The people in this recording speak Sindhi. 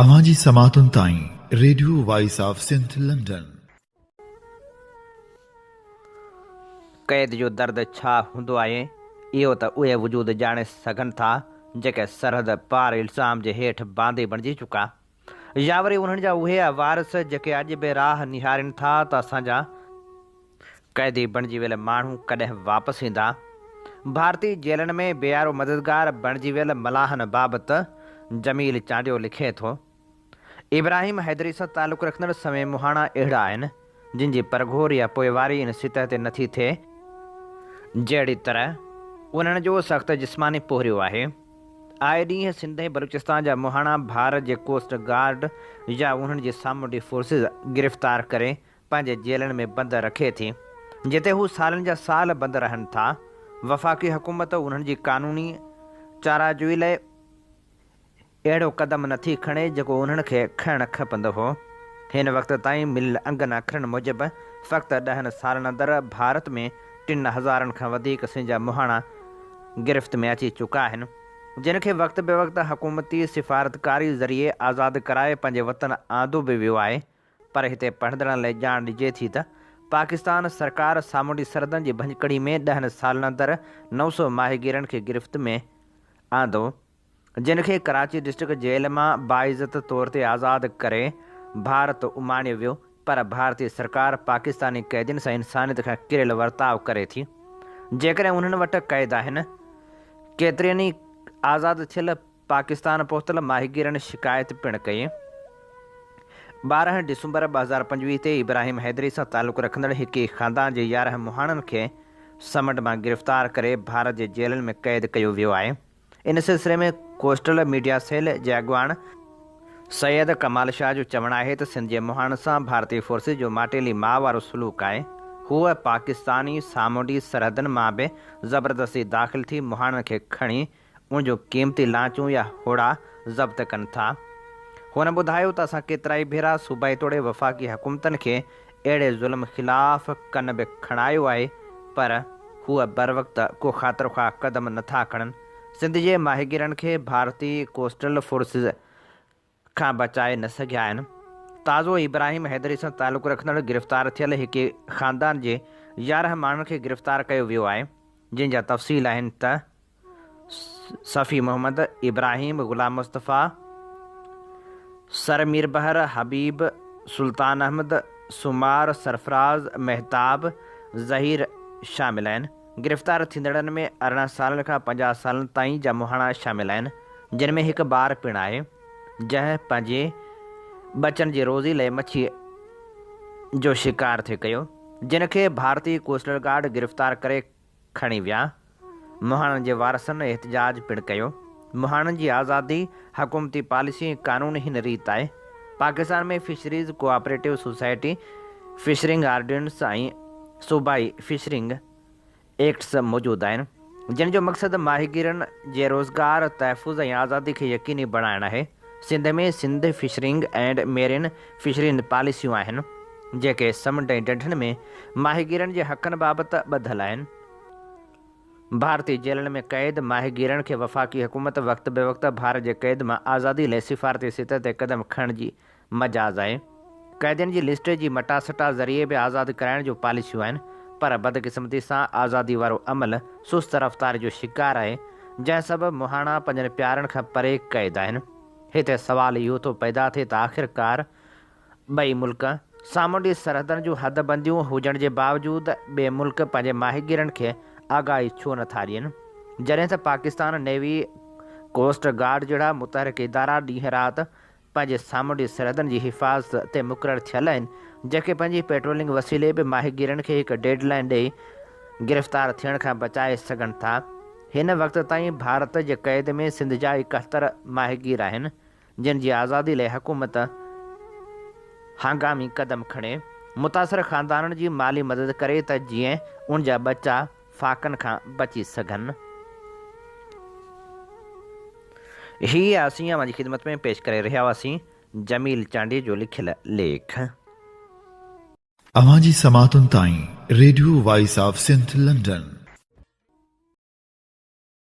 اوهان جي سماعتن تائين radio voice of Sindh London. قيد جو درد ڇا هوندو آهي، اهو ته اهي وجود ڄاڻي سگهن ٿا، جيڪي سرحد پار الزام جي هيٺ باندي بڻجي چڪا. يا وري انهن جا اهي وارث جيڪي اڄ به راهه نهارين ٿا ته اسان جا قيدي بڻجي ويل ماڻهو ڪڏهن واپس ايندا؟ ڀارتي جيلن ۾ بي يارو مددگار بڻجي ويل ملاحن بابت جميل چانڊيو لکي ٿو، ابراهيم حيدري سان تعلق رکندڙ سوين مهاڻا اهڙا آهن، جن جي پرگهور يا پوئواري ان سطح تي نٿي ٿئي، جهڙي طرح انهن جو سخت جسماني پورهيو آهي. آئي ڏينهن سنڌ ۽ بلوچستان جا مهاڻا ڀارت جي ڪوسٽ گارڊ يا انهن جي سامونڊي فورسز گرفتار ڪري پنهنجي جيلن ۾ بند رکي ٿي، جتي هو سالن جا سال بند رهن ٿا. وفاقي حڪومت انهن جي قانوني چاراجوئي لاء اهڙو قدم نٿي کڻي جيڪو انهن کي کڻڻ کپندو هو. هن وقت تائين مليل انگن اکرن موجب فقط ڏهن سالن اندر ڀارت ۾ ٽن هزارن کان وڌيڪ سنجا مهاڻا گرفت ۾ اچي چڪا آهن، جن کي وقت بوقت حڪومتي سفارتڪاري ذريعي آزاد ڪرائي پنهنجي وطن آندو به ويو آهي. پر هتي پڙهندڙن لاء ڄاڻ ڏجي ٿي ته پاڪستان سرڪار سامونڊي سرحدن جي ڀڃڪڙي ۾ ڏهن سالن اندر 900 ماهيگيرن کي گرفت ۾ آندو، جن کي ڪراچي ڊسٽرڪٽ جيل مان باعزت طور تي آزاد ڪري ڀارت اماڻيو ويو پر ڀارتي سرڪار پاڪستاني قيدين سان انسانيت کان ڪريل ورتاء ڪري ٿي جيڪڏهن انهن وٽ قيد آهن ڪيترين ئي آزاد ٿيل پاڪستان پهتل ماهيگيرن شڪايت پڻ ڪئي. 12 ڊسمبر 2025 تي ابراهيم حيدري سان تعلق رکندڙ هڪ ئي خاندان جي 11 مهاڻن کي سمنڊ مان گرفتار ڪري ڀارت جي جيلن ۾ قيد ڪيو ويو آهي. ان سلسلي ۾ ڪوسٽل ميڊيا سيل جي اڳواڻ سيد ڪمال شاهه جو چوڻ آهي ته سنڌ جي مهاڻن سان ڀارتي فورسز جو ماٽيلي ماء وارو سلوڪ آهي. هوء پاڪستاني سامونڊي سرحدن مان به زبردستي داخل ٿي مهاڻن کي کڻي ان جون قيمتي لانچون يا هوڙا ضبط ڪن ٿا. هن ٻڌايو ته اسان ڪيترائي ڀيرا صوبائي توڙي وفاقي حڪومتن کي اهڙي ظلم خلاف ڪن به کڻايو آهي پر هو بروقت ڪو خاطر خواهه قدم نٿا کڻن. سنڌ جي ماهيگيرن کي ڀارتي ڪوسٽل فورسز کان بچائي نه سگهيا آهن. تازو ابراهيم حيدري سان تعلق رکندڙ گرفتار ٿيل هڪ خاندان جي 11 ماڻهن کي گرفتار ڪيو ويو آهي، جن جا تفصيل آهن ته صفي محمد، ابراهيم، غلام مصطفيٰ، سر ميربحر، حبيب، سلطان احمد، سومار، سرفراز، مهتاب، ظهير شامل آهن. گرفتار ٿيندڙن ۾ 18 سالن کان 50 سالن تائين جا مهاڻا شامل آهن، جن ۾ هڪ ٻار پڻ آهي، جنهن پنهنجي ٻچن جي روزي لئه مڇي جو شڪار ٿي ڪيو، جن کي ڀارتي ڪوسٽل گارڊ گرفتار ڪري کڻي ويا. مهاڻن جي وارثن احتجاج پڻ ڪيو. مهاڻن جي آزادي حڪومتي پاليسي ۽ قانون هن ريت آهي، Pakistan ۾ fisheries cooperative society فشرنگ ordinance ۽ صوبائي فشرنگ ايڪٽس موجود آهن، جن جو مقصد ماهيگيرن جي روزگار، تحفظ ۽ آزادي کي يقيني بڻائڻ آهي. Sindh ۾ Sindh فشرنگ and marine fisheries پاليسيون آهن، جيڪي سمنڊ ۽ ڍنڍن ۾ ماهيگيرن جي حقن بابت ٻڌل آهن. ڀارتي جيلن ۾ قيد ماهيگيرن کي وفاقي حڪومت وقت بوقت ڀارت جي قيد مان آزادي لاء سفارتي سطح تي قدم کڻڻ جي مجاز آهي. قيدين جي لسٽ جي مٽاسٽا ذريعي به آزاد ڪرائڻ جون پاليسيون آهن پر بدقسمتي سان آزادي وارو عمل سست رفتاري جو شڪار آهي جنهن سبب مهاڻا پنهنجن پيارن کان پري قيد آهن. هتي سوال اهو ٿو پيدا ٿئي ته آخرڪار ٻئي ملڪ سامونڊي سرحدن جون حد بنديون هجڻ جي باوجود ٻئي ملڪ پنهنجي ماهيگيرن کي آگاهي ڇو نٿا ڏين جڏهن ته پاڪستان نيوي ڪوسٽ گارڊ جهڙا متحرڪ ادارا ڏينهن رات پنهنجي سامونڊي سرحدن جي حفاظت تي مقرر ٿيل آهن، جيڪي پنهنجي پيٽرولنگ وسيلي به ماهيگيرن کي هڪ ڊيڊ لائين ڏئي گرفتار ٿيڻ کان بچائي سگهن ٿا. هن وقت تائين ڀارت جي قيد ۾ سنڌ جا 71 ماهيگير آهن، جن جي آزادي لاء حڪومت هنگامي قدم کڻي، متاثر خاندانن جي مالي مدد ڪري ته جيئن ان جا ٻچا ڦاڪن کان بچي سگهن. هي اسين اوهان جي خدمت ۾ پيش ڪري رهيا هئاسين جميل چانڊيي جو لکيل ليک. اوهان جي سماعتن تائين radio voice of Sindh London.